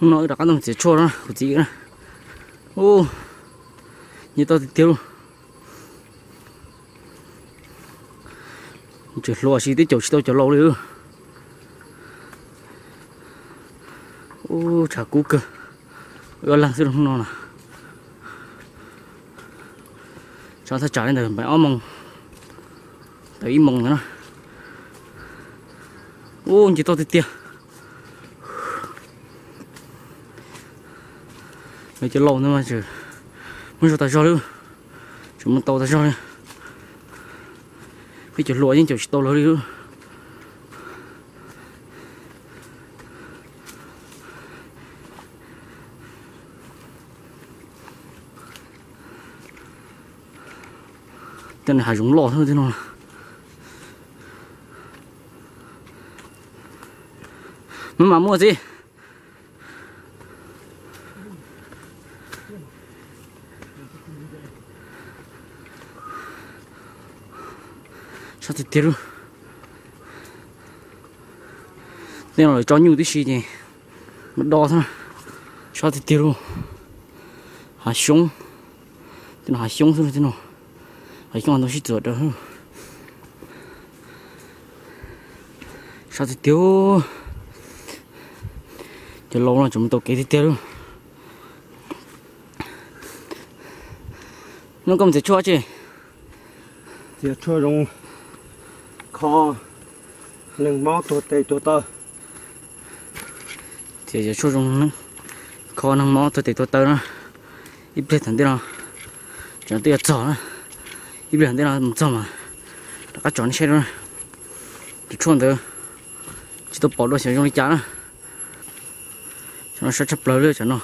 Hnub no wb rov qab tuaj txiav tshuaj na kuv txiv na. Ub, nce toj tiag tiag lauj. Tseem hluas si twb caum tsis tau cov laus li. Ub, tshav kub kawg. Wb ob leeg xwb hnub no na. Tshav thaj tsam li ntawm npaim ob moos, tawm ib moos ntawd na. Ub, nce toj tiag tiag. Lawv cov laus ntawd mas tseem muaj zog tas zog li, tseem mus tau tas zog li. Peb cov hluas yeej caum tsis tau lawv li. Tej no hav zoov loj xwb tej no. Maj mam muaj xwb. Sab tiag tiag lauj. Tej no lawv tso nyuj tib si ces do do xwb. Sab tiag tiag lauj. Hav xyoob. Tej no hav xyoob xwb tej no. Hav xyoob ntoo sib txuam rau. Sab tiag tiag. Cov laus no tseem mus tau kev tiag tiag lauj. Hnub no koj mus txiav tshuaj tsi? Txiav tshuaj zoo kho neeg mob tuag tes tuag taw. Txiav tshuaj zoo kho neeg mob tuag tes tuag taw na. Ib pliag tom ntej no tsam twb yuav txog na. Ib pliag tom ntej no mus txog mas rov qab tsom nej saib dua. Tus tshuaj ntawd tsis tau pom dua xyov zoo li cas na. Tsam no sab tshaj plaws li tsam no.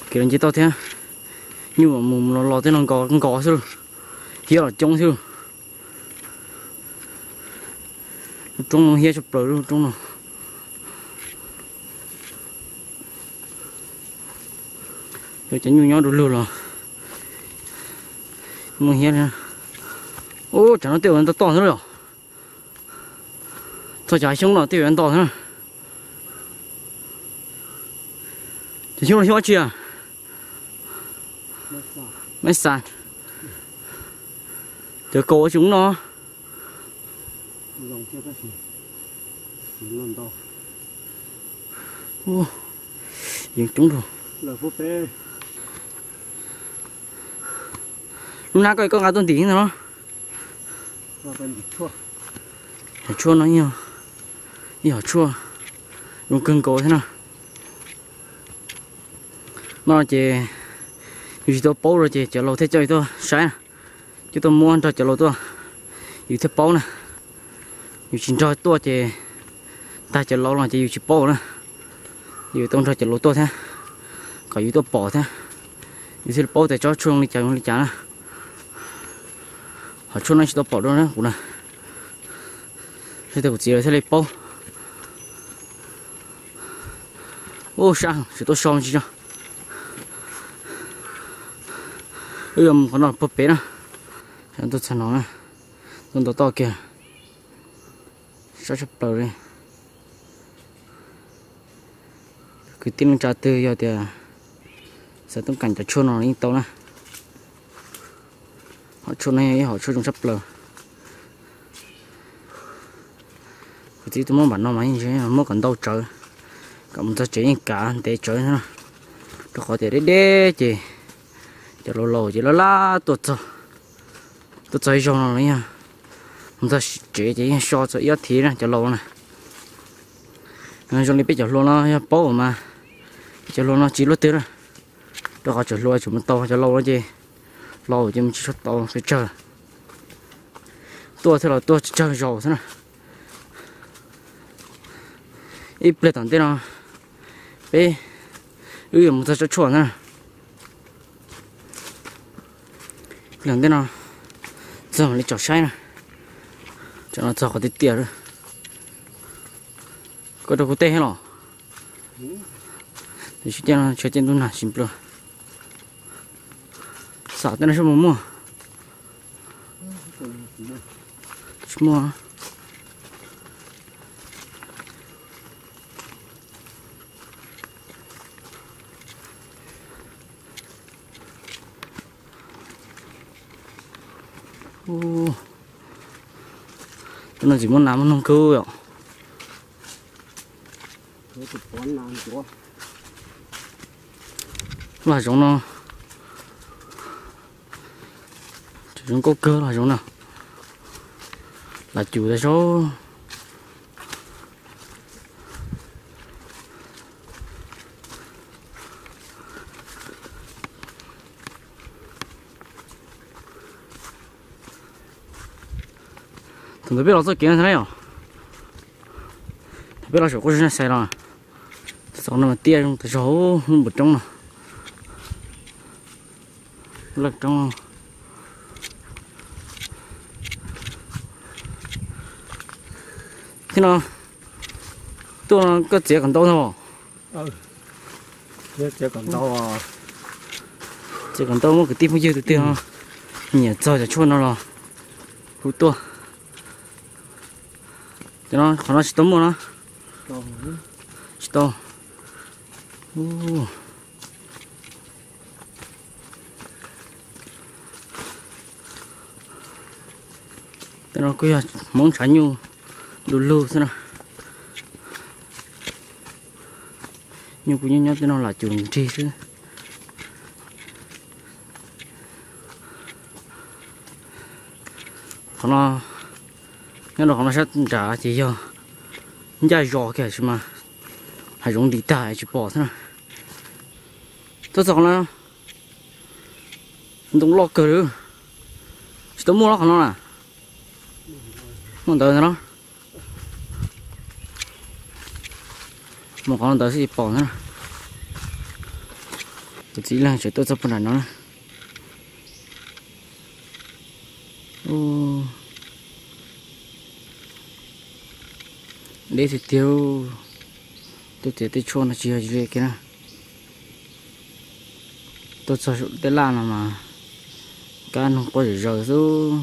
Kev los nce toj thiab. Nyuj mus los los tej no nkos nkos xwb lauj. Hiab los coob xwb lauj. Lub roob no hiab tshaj plaws lub roob no. Yog cov nyuj nyob du lug los muaj hiab. Ub, tsam no tej uas ntog toj xwb lauj. Txog cov hav xyoob no tej uas ntog xwb na. Cov xyoob no xyoob dab tsi a? Maiv xas. Cov kaus ua tsis ub no. Yeej coob rau. Lub nab koj koj nqa tuaj ntim no. Hom tshuaj no, ib hom tshuaj zoo kawg nkaus thiab na. No ces yus tsis tau paub los ces cov laus thiaj coj yus tuaj saib na. Coj tuaj muab nrog cov laus tuaj, yus thiaj paub na. Yus tsis nrog tuaj ces tag cov laus los ces yus tsis paub na. Yus tau nrog cov laus tuaj thiab, kom yus tuaj pom thiab, yus thiaj li paub tias tsob tshuaj zoo li cas zoo li cas na. Hom tshuaj no tsis tau pom dua na kuv na, thiaj tias kuv txiv lawv thiaj li paub. Ub, sab heev, tsis tuaj so tsis tso. Wb yuav mus qhov no puag pem na. Tuaj txog no na, tuaj nto toj kiag, sab tshaj plaws li. Kwv tij neej tsa twg yog tias xav toob kas cov tshuaj no los yeej tau na. Hom tshuaj no yog ib hom tshuaj zoo tshaj plaws. Kuv txiv tuaj muab npaum no mas yeej muab kom ntau tsawv, kom mus txog tsev yeej kav ntev tsawv na. Rau qhov tias deb deb ces cov laus laus ces laj laj tuaj txog, tuaj txog ib zaug no los yog mus txog tsev ces yeej so txog ib ob thiv na cov laus na. Zoo li peb cov hluas no yog paub mas peb cov hluas no tsis luaj twg na. Rau qhov tseem hluas tseem mus tau, cov laus no ces laus ces mus tsis tshua tau pes tsawg. Tuaj thiab los tuaj tsawg zaus xwb na. Ib pliag tom ntej no peb wb yuav mus txog tsob tshuaj na. Ib pliag tom ntej no txog mam li tsom saib na. Tsam no txog qhov tiag tiag lawm. Koj rau kuv tej thiab los? Tam sim no tshuav tej ntub nag tsis nplua. Xam tej no sab mus muaj. Tsis muaj. Ub, tus no tsis muaj nas muaj noog kawg yom. Lag zoov no, zoov nkauj kawg lag zoov no. Lam cum tas zog. Thaum ntawd peb los txoj kev no thiab yom. Thaum peb los saum qub zeb Xais los, txoj no mas tiaj zoo tas zog, lub npus roob no. Lawj roob. Thiab no, tuaj no koj txiav kom ntau no. Txiav kom ntau, muab kwv tij phooj ywg tus twg nyiam txog cov tshuaj no los hu tuaj. Cov no qhov no tsis tau muaj no. Tsis tau. Tej no kuj yog hmoov tshav nyuj du lug xwb na. Nyuj kuj nyob nyob tej no lam cum nrig xwb. Qhov no, nyob rau qhov no sab nrad ces yog ncaj zos kiag sis mas hav zoov nti tag tsis pom xwb na. Tuaj txog qhov no, ntoo loj kawg li, tsis tau muaj los qhov no na. Muaj ntawd ntag los. Mus qhov ntawd xwb tsis pom ntag. Tus txiv ib leeg tseem tuaj txog puag nram no na. Deb tiag tiag. Tuaj txiav tej tshuaj no tsis yog ze kiag na. Tuaj txog saum tej laj no mas kab noog quaj zom zaws xwb.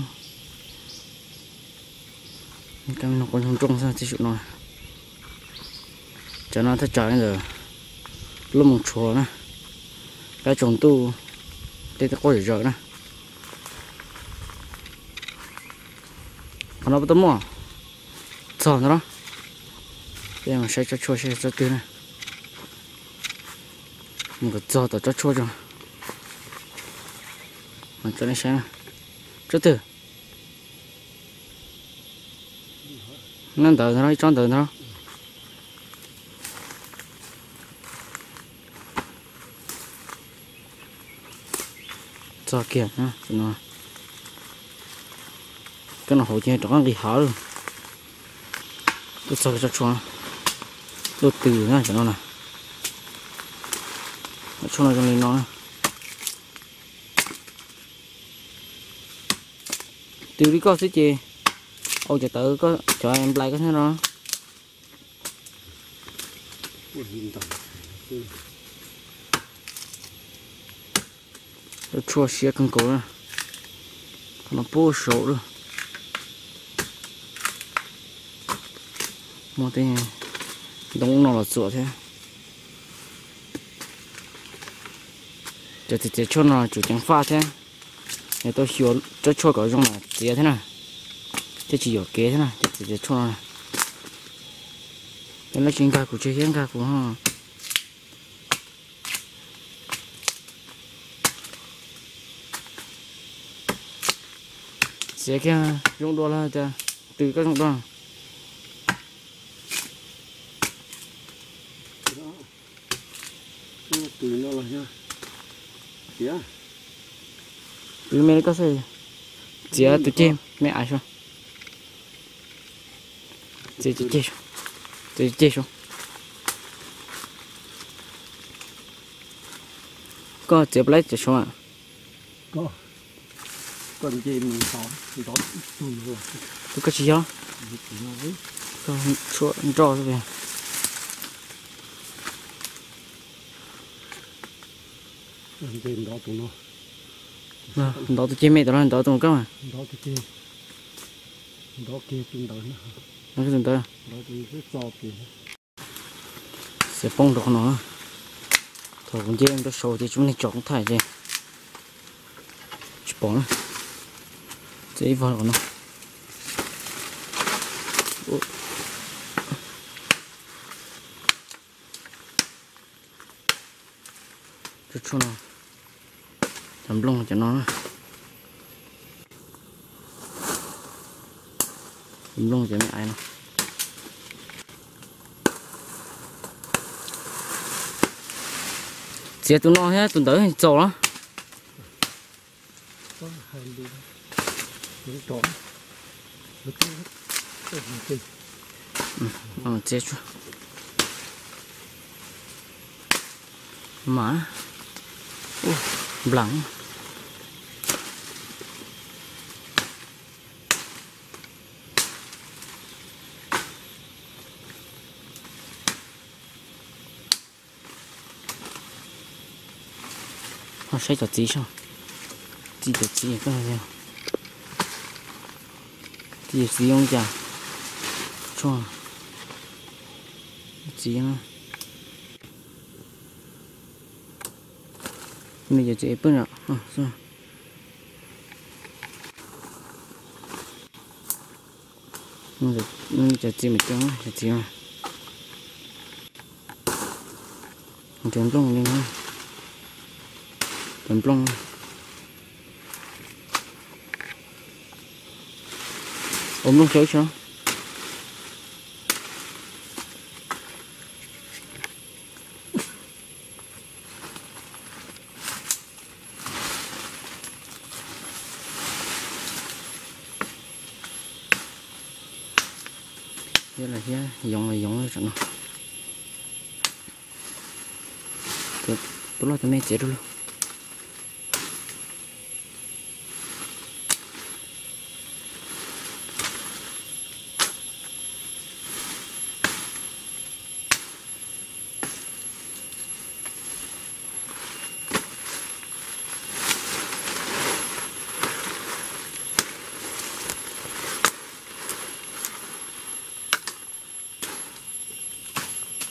Kab noog quaj nroo nroo xwb txij saum no. Tsam no thaj tsam li ntawm plaub moos tshuav na, kab tsaus ntuj tej twb quaj zom zaws na. Qhov no puas tau muaj? Txog ntag los. Peb mus saib tsob tshuaj seb tsob twg na. Mus kom txog tom tsob tshuaj tso, mas tso nej saib na. Tsob twg? Nyob ntawd ntag los, ib tsob ntawd ntag los. Txog kiag no. Kab no hauv ces rov qab nqis hav lawm. Tuaj txog tsob tshuaj, tuaj tws na cov no na. Tshuaj no zoo li no. Tws li koj xwb ces, au cov tawv, cov nplai koj thiab no. Tshuaj siab kawg nkaus na. Qhov no puag saud lawm. Muaj tej ntoo no los txuam thiab. Cov txiav txiav tshuaj no tsum ceev faj thiab, yog tau xyuas tsob tshuaj kom zoo mas txiav thiab na, thiaj tsis yuam kev thiab na. Cov txiav txiav tshuaj no, yog leej tsis nkag kuv tseg thiab nkag kuv ho. Txiav kiag zoo dua los cas, tws koj zoo dua. Tws me li koj xwb, txiav tus ceg me ais so. Txiav ceg, txiav ceg so. Koj txiav plaub cov so. Tus koj tsis yog, koj tshuaj nroj xwb. Ntov tus ceg me tas los ntov tus koj mas. Ntov tus ntawd. Xiav poob rau qhov no. Thaum kuv nce rau saud ces tsis muaj neeg tsom koob thaij ces tsis pom na. Txiav ib vog qhov no. Tshuaj no, cov nplooj cov no, cov nplooj cov me aiv no. Txiav tus no thiab tus ntawd txaus los. Txiav tsuag mas, nplam. Ho saib cov txiv soj, txiv cov txiv, txiv cov txiv zoo cas, tshuaj txiv. Nws cov txiv pwj no, cov txiv mas cov txiv, cov nplooj li no, cov nplooj. Ua nplooj xyov xyov. Thiab los thiab, yoov los yoov tam no. Tus loj tus me txiav rau lawm.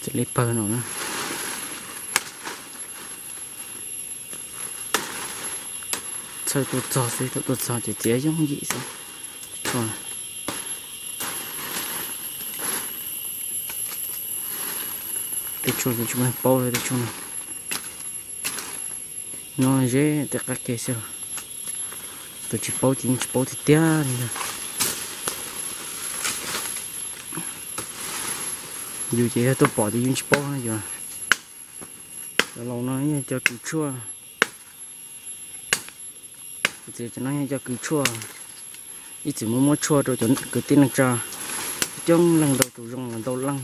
Txiav li pawg no na. Txhawj tuaj txog xwb, thaum tuaj txog ces txiav yooj yim xwb. Tej tshuaj tsis muaj neeg paub tej tshuaj no. Nyob ze tej qab ke xwb los tus tsis paub ces yeej tsis paub tiag tiag li ntag. Yus ces yog tuaj pom ces yeej tsis paub na yus. Cov laus no yog cov kws tshuaj. Kuv txiv cov no yog cov kws tshuaj, ib txwm muab muab tshuaj rau cov kwv tij neej tsa coob leej ntau tus zoo los ntau leej,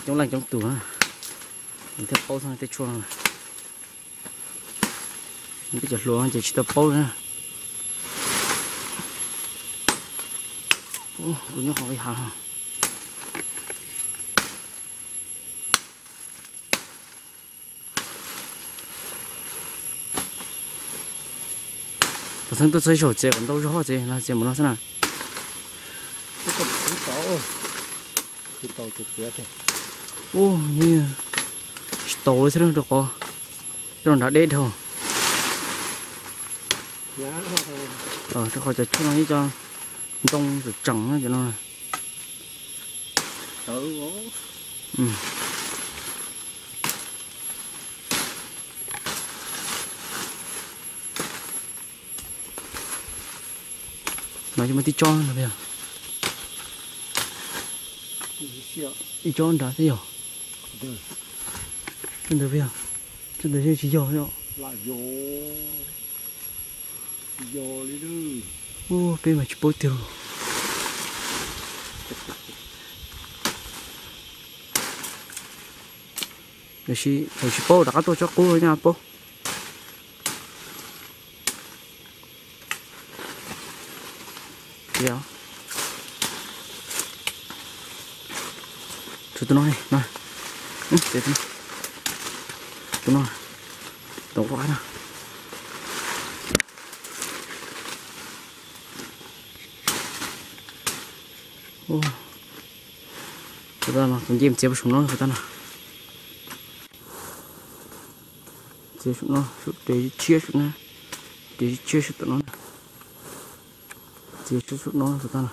coob leej coob tus na, thiaj paub txog tej tshuaj no. Peb cov hluas ces tsis tau paub na. Kuv nyob qhov ib hav. Pov xeeb tuaj txog ib saum txiav kom ntau zog txiav no, txiav mus no xwb na. Ub, tsis tau li thiab rau qhov coj nrad deb dhau. Rau qhov cov tshuaj no ib co ntoo tseem tseem na cov no. No ces muaj tib tsob no, ib tsob nrad thiab yog. Tsob ntawd, tsob ntawd yeej tsis yog. Ub, peb mas tsis paub tiag. Tiam sis thaum tsis paub rov qab tuaj tsob qub nyaj paub. Tshuav tus no, tus no, tus qab no. Tus no kuv nce txiav saum no, tus no. Txiav saum no, saum tes tshiab saum na, tes tshiab saum tom no na. Yuav tsum no tag no.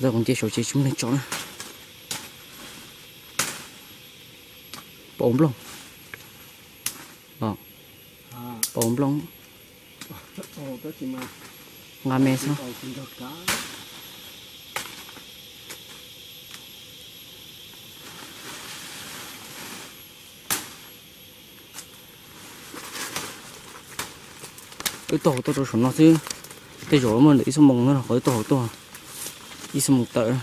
Tau kuv nce saum ces tsis muaj neeg tso na. Pom nplooj. Pom nplooj. Nqa me xwb. Wb taug hauv tuaj rau saum no xwb, tej zaum muaj ntawm ib xuab moos no qhov wb taug hauv tuaj, ib xuab moos tawm.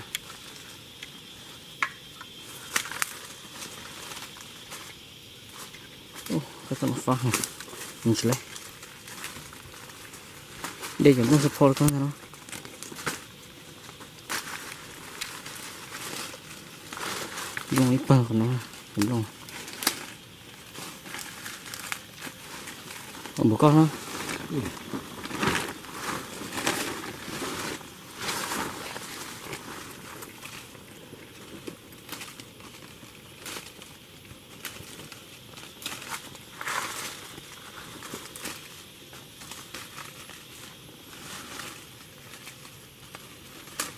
Ub, koj txoj no fab heev, ntsis lawm. Dej cov nplooj xub pho li koj ntag no. Nplooj ib pawg qhov no, cov nplooj. Npum koj no.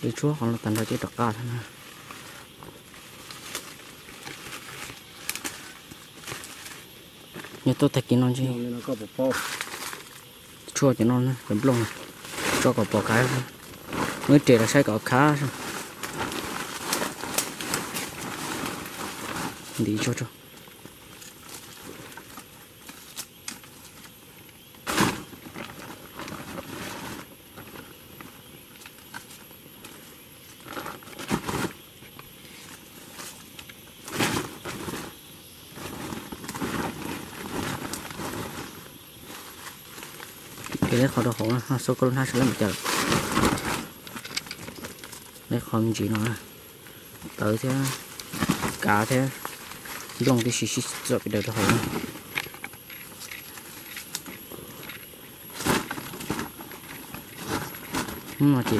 Yuav tshuab qhov no tag nrho ces rov qab thiab na. Nyob tuaj tag kis no ntshe tshuaj cov no, cov nplooj, tso kom pom khav, muab res los saib kom khav. Ntim tshuaj tso. Ces lawv qhov rau hauv no, xauj koj lub hnab sawv daws mus cas lawm. Lawv qhov me ntsis no, tawv thiab, kav thiab, nplooj tib si sib txuam pes daws rau hauv no. Hnub no ces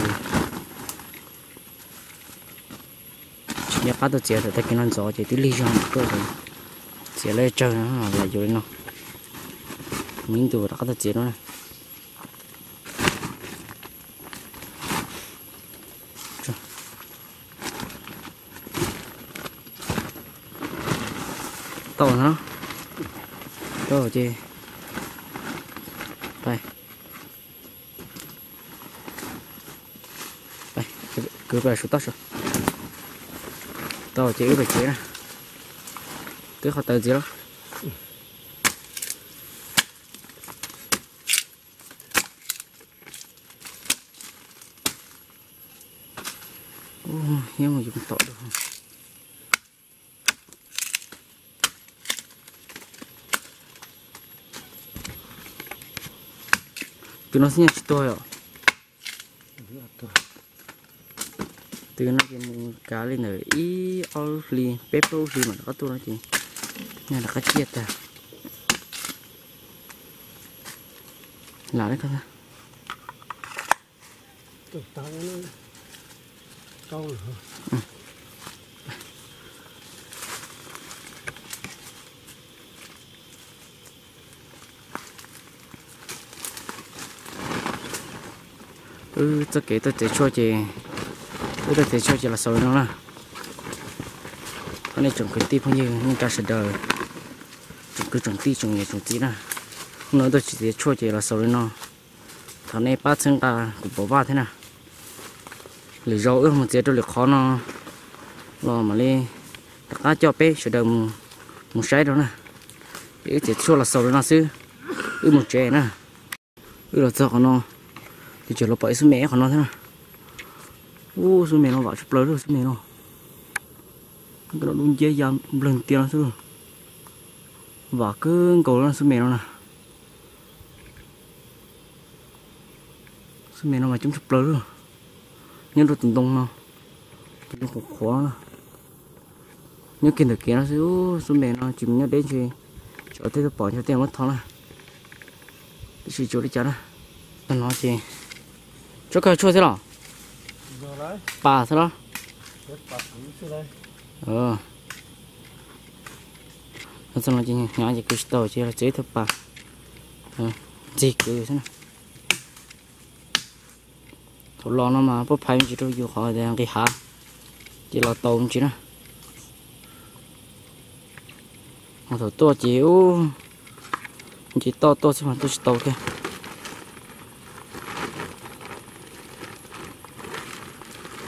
tsis nco qab tuaj txiav, thaum tag kis no ntxov ces twb lig zog tuaj txiav lawv tsawg no, lam yuav li no. Muaj ib ntus rov qab tuaj txiav no na. Tau na. Tau ces, pais, kwv pais sub toj sub. Tau ces wb pais tsev na. Twb qhov tawv ntxiv lawm. Ub, nyob mus yus tom dua. Tus no xwb nyob tsis tuag yom. Tus no ces mus kav li ntawm ib ob lub hli, peb plaub lub hli mam rov qab tuaj no ces nyob rov qab ciaj tag. Lam li ko. Wb txoj kev tuaj txiav tshuaj ces, wb tuaj txiav tshuaj ces los xaus li no na. Thov nej tsoom kwv tij phooj ywg neej tsa sawv daws, tsoom kwv tsoom tij tsoom niam tsoom txiv na, hnub no wb tuaj txiav tshuaj ces los xaus li no. Thov nej pab txhawb nqa kuv pov vaj thiab na. Lwm zaus wb mus txiav rau lwm qhov no los mam li rov qab coj peb sawv daws mus saib rau na. Ces wb txiav tshuaj los xaus li no xwb, wb mus tsev na. Wb los txog qhov no, ces tseem los pom ib xub me qhov no thiab na. Ub, xub me no vam tshaj plaws li xub me no. Dub nciab ya nplawg tiag no xwb. Vam kawg nkaus li xub me no na. Xub me no mas coob tshaj plaws li. Nyob rau tus ntoo no, tus ntoo qhuav qhuav. Nyob kiag ntawm kev no xwb, xub me no tsis mus nyob deb ntshe tsam tej tuaj pom ntshe tej muab tho na. Tab sis tsis ua li cas na. Tag no ces tsuas kawg tshuaj xwb los? Pas xwb los? Txog no ces hnyav ces kwv tsis tau ces los txiav ib tug pas ntxig kwv xwb na. Los no mas pub phais me ntsis rau yus qhov tias nqis hav ces los tau me ntsis na. Ho thaum tuaj ces ub, nce toj tuaj xwb mas tuaj tsis tau thiab.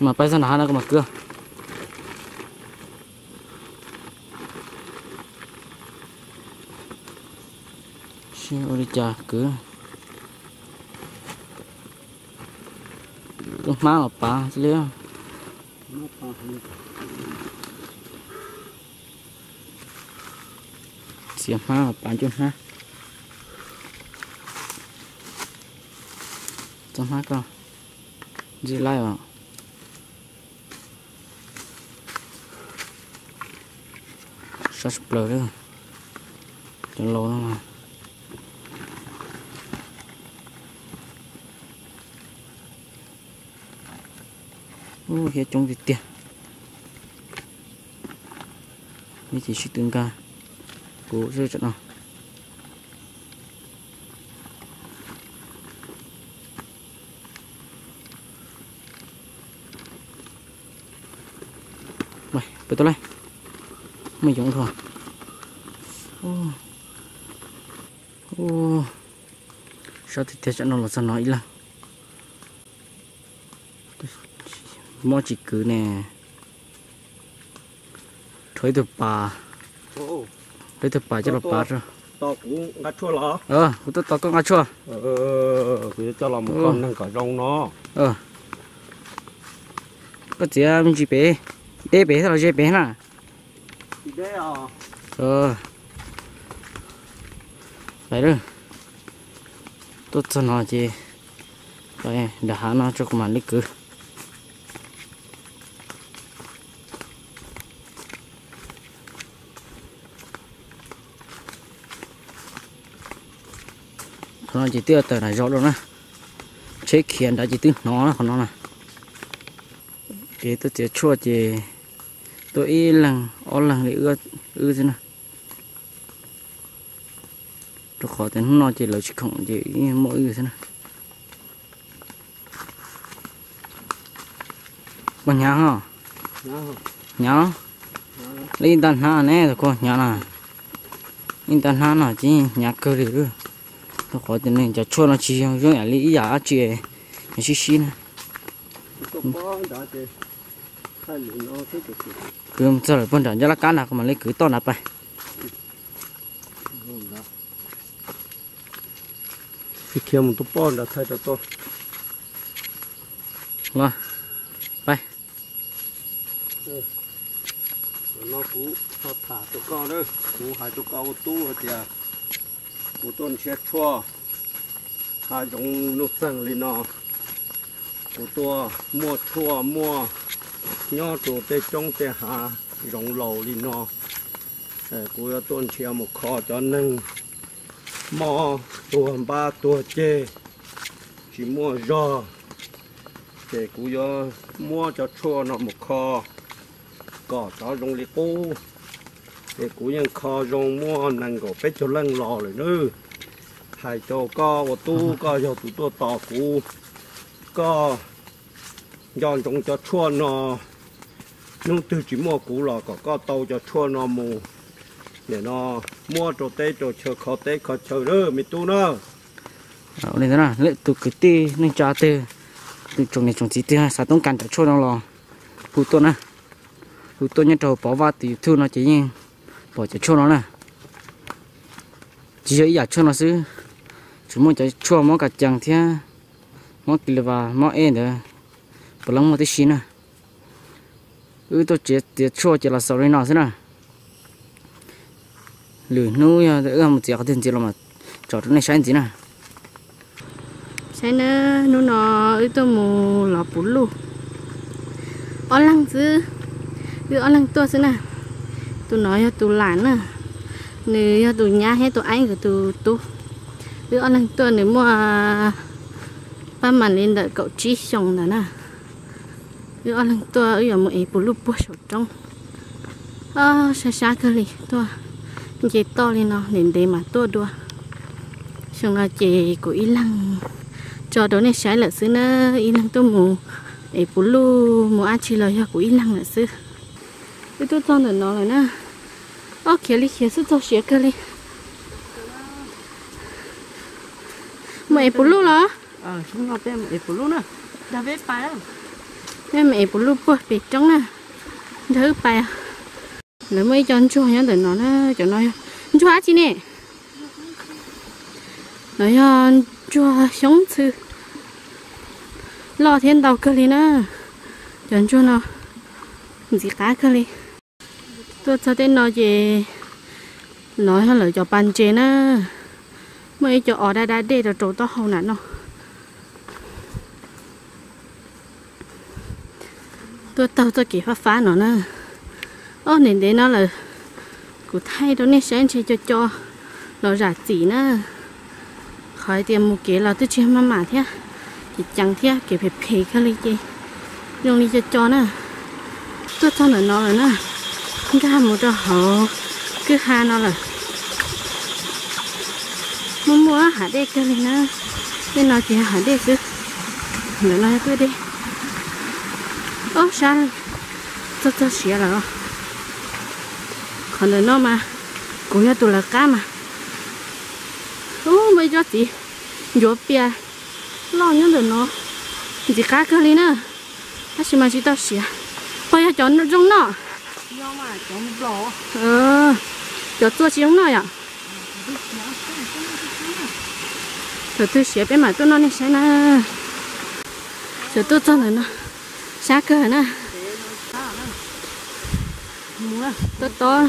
Mas pais txog nram hav no kuv mam kwv. Seb ua li cas kwv. Tus hmab los pav xwb li. Txiav hmab los pav ncuj hnab. Txoj hmab koj ntxim laij os. Sab tsis plaws li. Cov laus no. Ub, hiab coob tiag tiag. Ib chim sib tw nkag kuv xwb tsam no. Peb tuaj lawm. Muaj yoov dhau. Sab tiag tiag, tsam no los txog no ib leeg. Mob tsis kwv ne. Rho ib tug pas, rho ib tug pas coj los pav tso. Kuv tuaj tos koj nqa tshuaj. Kuv yuav coj los mus kho neeg kom zoo no. Koj txiav me ntsis pem, deb pem thiab los ze pem na. Pais lawm. Tuaj txog no ces nram hav no tso kuv mam li kwv. Qhov no ces twb tawm nram zos lawm na. Tsheb khiav nrad ces twb hnov na qhov no na. Ces tuaj txiav tshuaj ces tuaj ib leeg ob leeg li wb xwb na. Rau qhov tias hnub no ces lawv tsis khoom ces muaj wb xwb na. Koj hnyav os? Hnyav. Ib nta hnab ne, tus koj hnyav na. Ib nta hnab no ces hnyav kawg li. Rau qhov tias nws cov tshuaj no tsis zoo yam li ib yam dab tsi sib sib na. Kwv mus txog lawm puag nram ncaj laj kab nrad kuv mam li kwv toj nrad pais. Khiav mus tus poj nrad thaij rau tuaj. Los, pais. No kuv tau tham rau koj, kuv hais rau koj ua tub hais tias kuv tuaj nrhiav tshuaj hav zoov nuj txeeg li no. Kuv tuaj muaj tshuaj muaj nyob rau tej roob tej hav zoov laus li no. Kuv yuav tuaj nrhiav mus kho cov neeg mob tuag npab tuag ceg tsis muaj zog, ces kuv yuav muab cov tshuaj no mus kho kom cov zoo li qub. Ces kuv yeej kho zoo muaj nees nkaum peb caug leej los lawm nawb. Hais rau koj ua tub, koj yog tus tuaj tos kuv, koj nco ntsoov cov tshuaj no. Hnub twg tsis muaj kuv los kom koj tau cov tshuaj no mus, nim no muab rau teb rau chaw, kho teb kho chaw na me tub na. Tus kwv tij neej tsa twg, tus tsoom niam tsoom txiv twg xav toob kas cov tshuaj no los hu tuaj na. Hu tuaj nyob rau Pov Vaj tus YouTube no ces yeej pom cov tshuaj no na. Tsis yog ib yam tshuaj no xwb, tseem muaj cov tshuaj mob kas cees thiab mob kis li vas mob ej ntawd, puav leej muaj tib si na. Wb tuaj txiav tshuaj ces los xaus li no xwb na. Lwm hnub yog wb mus txiav qhov twg ntxiv los mas tso rau nej saib ntxiv na. Saib nawb, hnub no wb tuaj mus lov puv luj ob leeg xwb, wb ob leeg tuaj xwb na. Tus no yog tus lam na, nws yog tus nyab thiab tus aib nkawd tus tub. Wb ob leeg tuaj nws muaj pab mam li ntawm kaum tsib xyoos ntawd na. Wb ob leeg tuaj wb yuav mus ev puv luj puag saum roob. Ob, sab sab kawg li, tuaj nce toj li no ntev ntev mas tuaj dua. Xyoo no ces kuv ib leeg Tso rau nej saib lawm xwb na, ib leeg tuaj mus ev puv luj mus dab tsi los yog kuv ib leeg lawm xwb. Wb tuaj txog ntawm no lawm na. Ob khiav li khiav xwb txog siav kawg li. Mus ev puv luj los? Peb mus ev puv luj puag pem roob na. Nrog wb pais. Lawv muaj ib co ntsuag nyob ntawm no na, cov no yog ntsuag dab tsi ne? No yog ntsuag xyoob ntxhw, loj thiab ntau kawg li na. Cov ntsuag no ntxim qab kawg li. Tuaj txog tej no ces no yog lawv cov pas ntses na. Muaj ib co os daj daj dej rau rau taub hau nram no. Tuaj taug txoj kev fab fab no na. Ob, ntev ntev no lawm, kuv thaij rau nej saib ntshe co co los zam txim na. Qhov hais tias mus kev los twb tsis maj mam thiab, ces ceev thiab kev phem phem kawg li ces zoo li co co na. Tuaj txog ntawm no lawm na, nkag mus rau hauv kwj ha no lawm. Muaj muaj hav dej kawg li na. Tej no ces hav dej xwb. Ntawm no yog kwj dej. Ob sab, txog txog siav lawm. Qhov ntawm no mas kuv yog tus lawv qab mas. Ub, muaj ib tsob txiv ncuav pias loj nyob ntawm no, ntxim qab kawg li na. Tab sis mas tsis tau siav. Pog, yog cov zoo noj? Cov txua tsis zoo noj yom? Thaum twg siav peb mam tuaj noj nej saib na. Sawv tuaj txog ntawm no, sab kawg na. Tob tob,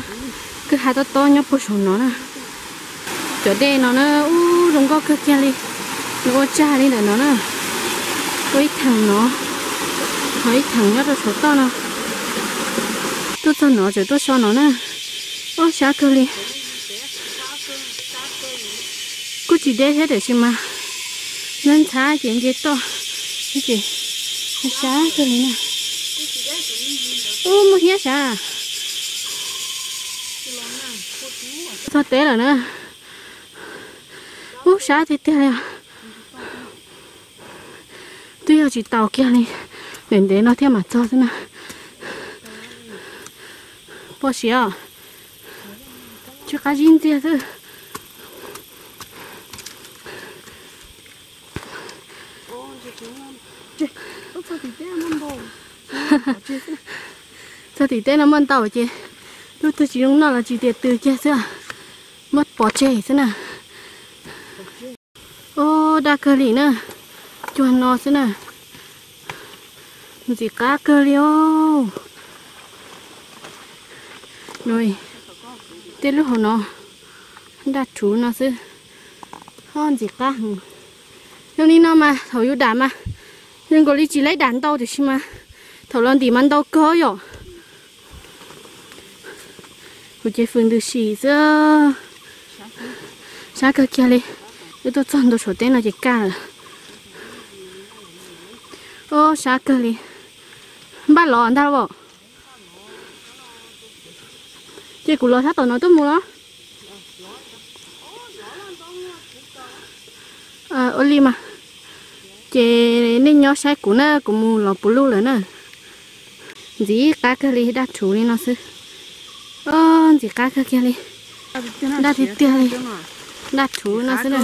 kwj ha tob tob nyob puag saum no na. Cov dej no na, ub, zoo nkauj kawg kiag li. Nws ua tsag li ntawm no na. Ua ib theem no, ho ib theem nyob rau saum toj no. Tuaj txog no tseem tuaj so no na. Ub, sab kawg li. Kuj tsis deb thiab tiam sis mas ntxhab ntxhab ces nce toj ces sab kawg li na. Ub, muaj hiab sav. Txog teb lawm na. Ub, sab tiag tiag li os. Twb yog tsis taus kiag li, ntev ntev no thiaj mam txog xwb na. Poj siav, tsw qab zib ntxiag xwb. Txog tim teb no muaj ntau ces lub twg tsis zoo noj los tsis tias tw kiag xwb, muab pov tseg xwb na. Ub, daj kawg li na, cuag no xwb na. Ntxim qab kawg li os. Tej lub hauv no daj rhuv no xwb. Ho ntxim qab heev. Zoo li no mas thaum yus dam mas zoo nkaus li tsis laib dam ntau tiam sis mas thaum los ntim mas ntau kawg yom. Kuv ces fws ntws sim xwb. Sab kawg kiag li. Wb tuaj txog ntua saum teb no ces kaj lawm. Ob, sab kawg li. Npaj los ntag os. Ces kuv los sab tom no tuaj mus los? Ua li mas, ces nej nyob saib kuv na, kuv mus los puv luj lawm na. Ntxim qab kawg li, daj rhuv li no xwb. Ob, ntxim qab kawg kiag li. Daj tiag tiag li. Daj rhuv no xwb na.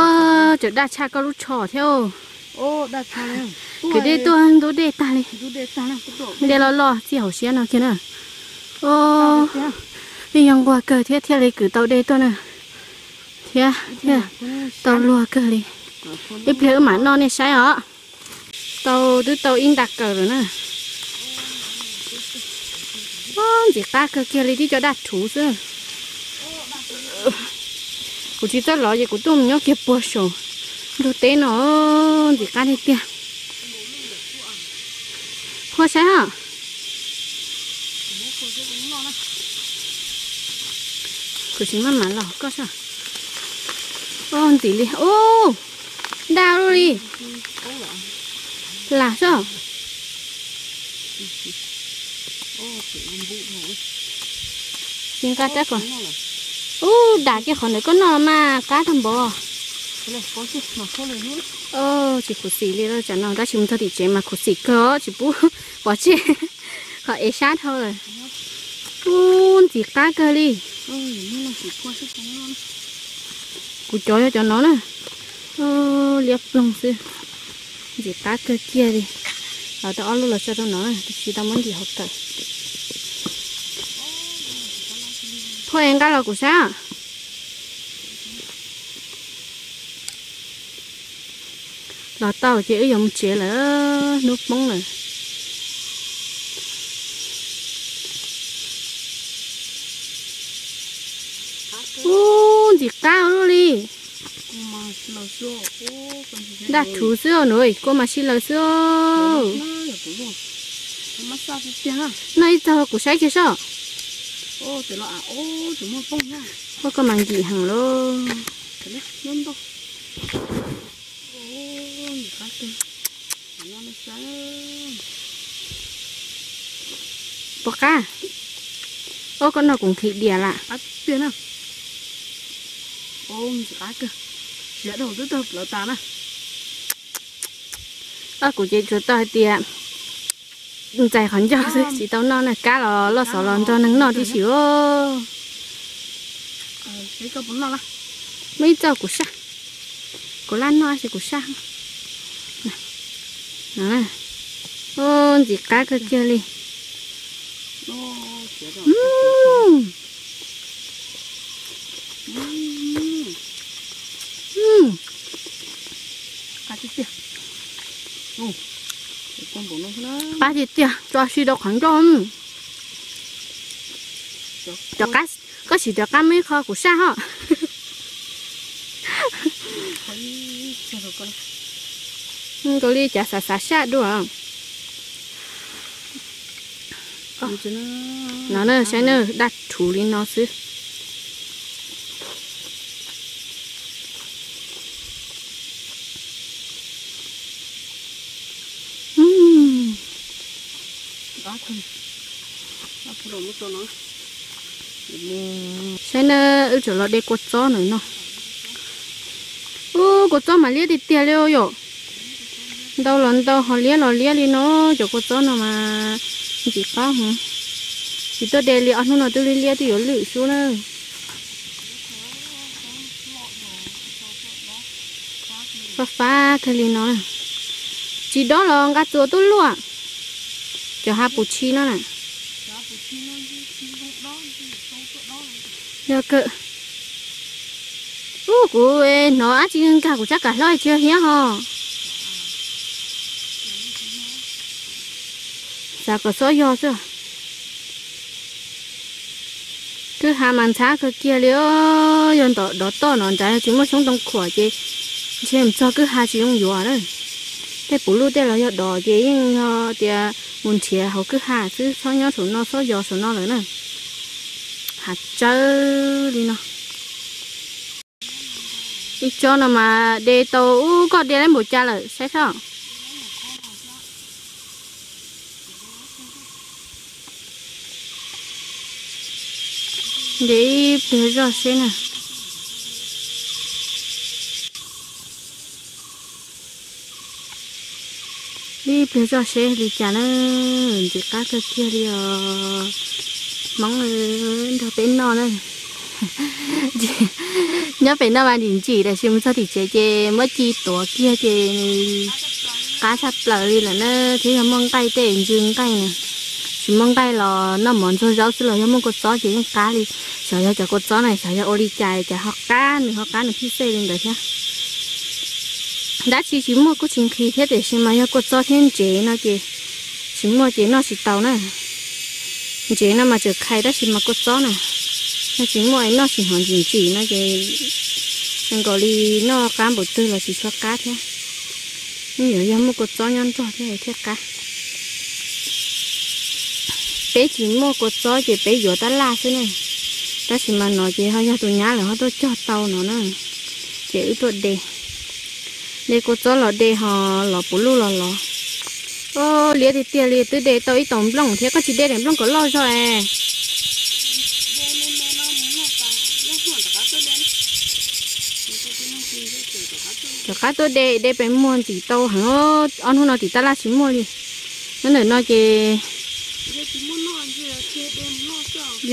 Ob, tseem daj tshaj koj lub tsho thiab. Kwv dej tuaj ntub dej tag li. Dej loj loj txij hauv siab no kiag na. Ob, yeej yog nquag kawg thiab thiaj li kwv tau dej tuaj na. Thiab, thiab tau luag kawg li. Ib pliag wb mam noj nej saib os. Tau, twb tau ib nta kaws lawm na. Ob, ntxim qab kawg kiag li tib co daj rhuv xwb. Kuv tsis txawj los ces kuv tuaj mus nyob kiag puag saum ntug teb no, ntxim qab tiag tiag. Qhuas saib os. Kuv tsis maj mam los koj saib. Ob, ntxim li. Ub, daj luaj li. Lam saib. Tsis nqa rab kom. Ub, dam kiag qhov ntawd koj noj los mas qab tag npaum. Tsis khuv xim li tam no, tab sis mus txog tim tsev mas khuv xim kawg, tsis pub pov tseg, qhov ev sab dhau lawm. Ub, ntxim qab kawg li. Kuv cov yog cov no na, liab ploog xwb, ntxim qab kawg kiag li. Los tau ob lub los tso rau no, tab sis tau muab ntim hauv kawm. Phoj, nqa los kuv sab. Los tau ces wb yuav mus tsev lawm, hnub poob lawm. Ub, ntxim qab ua luaj li. Daj thuv xwb nws, kua mas sib laws xwb. Noj ib txog kuv saib kiag soj. Ua koj mas nkim heev lauj. Pom qab. Ua koj noj kuv nqhis dias lam. Kuv ces tsuas tau hais tias ntxais qhov ncauj xwb tsis tau noj na, kab los loj xov los nrog neeg noj tib si. Muaj ib txoj kuv saj, kuv laj noj tab sis kuv saj. Ntxim qab kawg kiag li. Qab tiag tiag, tso si rau qhov ncauj. Koj sim rov qab muab ib qho kuv saj ho. Nkaus li cav xav xav saj dua. No na, saib na, daj rhuv li no xwb. Saib na, wb tseem los de kua txob nws no. Ub, kua txob mas liab tiag tiag li yom. Ntau los ntau, ho liab los liab li no, cov kua txob no mas ntxim qab heev. Tsis tuaj de li ob hnub no twb liab liab twb yuav lwj sub na. Fab fab kawg li no. Tsis dob los nqa txuas tuaj luaj. Cov hav pum tshi no na. Yog kawg. Ub, kuv hnov dab tsi nkag kuv sab kam hlob tsis yog hiab ho. Xav kom xob yog xwb. Kwj ha mas ntxhab kawg kiag li os. Yog ntom dov toj no nrad yog tsis muaj xyoob tooj khuam ces ntshe mus txog kwj ha tsis zoo yuav na. Tej puv luj tej los yog dov ces yeej yog tias mus nrhiav hauv kwj ha xwb, txhob nyob saum no, txhob yos saum no lawm na. Hav tsawb li no. Ib tsob no mas de tau, ub, koj de lab npaum cas lawm saib soj. De ib pliag zoj seb na. Ib pliag zoj seb li cas na. Ntxim qab kawg kiag li os. Hmoob nrog peb noj na. Nyob pem no mas ntsim ntsim, tab sis mus txog tim tsev ces muab ci tuav kiag ces nws qab tshaj plaws li lawm na. Thiab yog muaj nqaij tej ntsw nqaij na, tsis muaj nqaij los noj mov ntxuag zaub xwb los yog muaj kua txob ces yeej qab li. Xyov yog cov kua txob na xyov yog ua li cas cas ho qab, nws ho qab nws phij xej li ntawd thiab. Dab tsi tsis muaj kuj tsis nqhis thiab, tiam sis mas yog kua txob thiab ntsev no ces tsis muaj ces noj tsis tau na. Ntsev no mas tseem qhais tab sis mas kua txob na, yog tsis muaj noj tsis hnov ntsim ntsim no ces zoo nkaus li noj qab npaum twg los tsis tshua qab thiab. Nyuam yog muaj kua txob nyob nrog thiab thiaj qab. Peb tsis muaj kua txob ces peb yuav tab laj xwb ne. Tab sis mas no ces ho yog tus nyab lawm ho tuaj cog tau no na. Ces wb tuaj de, de kua txob los de ho los puv luj los los. Liab tiag tiag li, twb de tau ib tau nplooj thiab, koj tsis de daim nplooj kom loj zog es. Rov qab tuaj de, de pes muag ntxim tau heev, ob hnub no tim tab laj tsis muaj li. Nyob ntawm no ces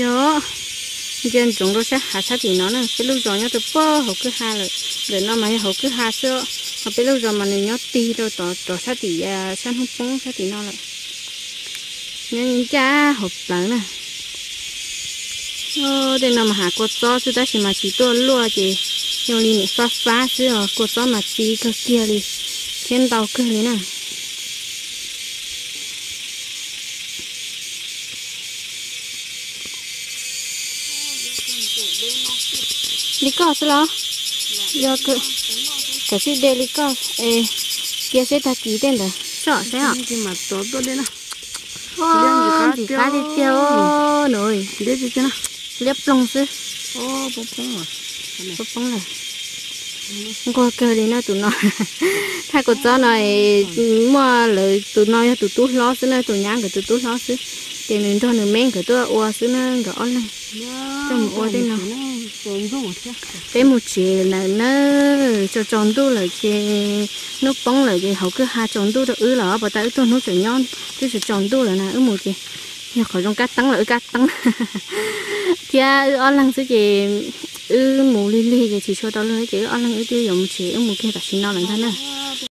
yog ntsia ntsoov rau sab hav sab tim no na, peb lub zos nyob rau puag hauv kwj ha lawm. Ntawm no mas yog hauv kwj ha xwb, ho peb lub zos mas nws nyob tig rau tom rov sab tim, sab hnub poob sab tim no lawm. Nyob ncaj hauv plawv na. Tej no mas hav kua txob xwb tab sis mas tsis tuaj luaj ces zoo li nim fab fab xwb os, kua txob mas txi kawg kiag li thiab ntau kawg li na. Li koj xwb los? Yog kawm sib de li koj es cia seb tag kis tej ntawd soj saib os. Ntxim qab tiag tiag, liab ploog xwb. Poob lawm. Nquag kawg li na tus no. Thaj kua txob no muaj lawv, tus no yog tus tub hlob xwb na, tus nyab nkawd tus tub hlob xwb. Ces nws nrog nws me nkawd tuaj ua xwb na, nkawd ob leeg tuaj mus ua tej no. Peb mus tsev lawm na, tsaus tsaus ntuj lawm ces hnub poob lawm ces hauv kwj ha tsaus ntuj rau wb los puas tas wb tuaj hnub tseem nyob twb tsaus tsaus ntuj lawm na, wb mus ces yog qhov zoo kab teeb los wb kab teeb thiab wb ob leeg xwb ces wb mus lig lig ces tsis tshua tau luag ces wb ob leeg wb twb yuav mus tsev, wb mus kiag tam sim no lawm ntag na.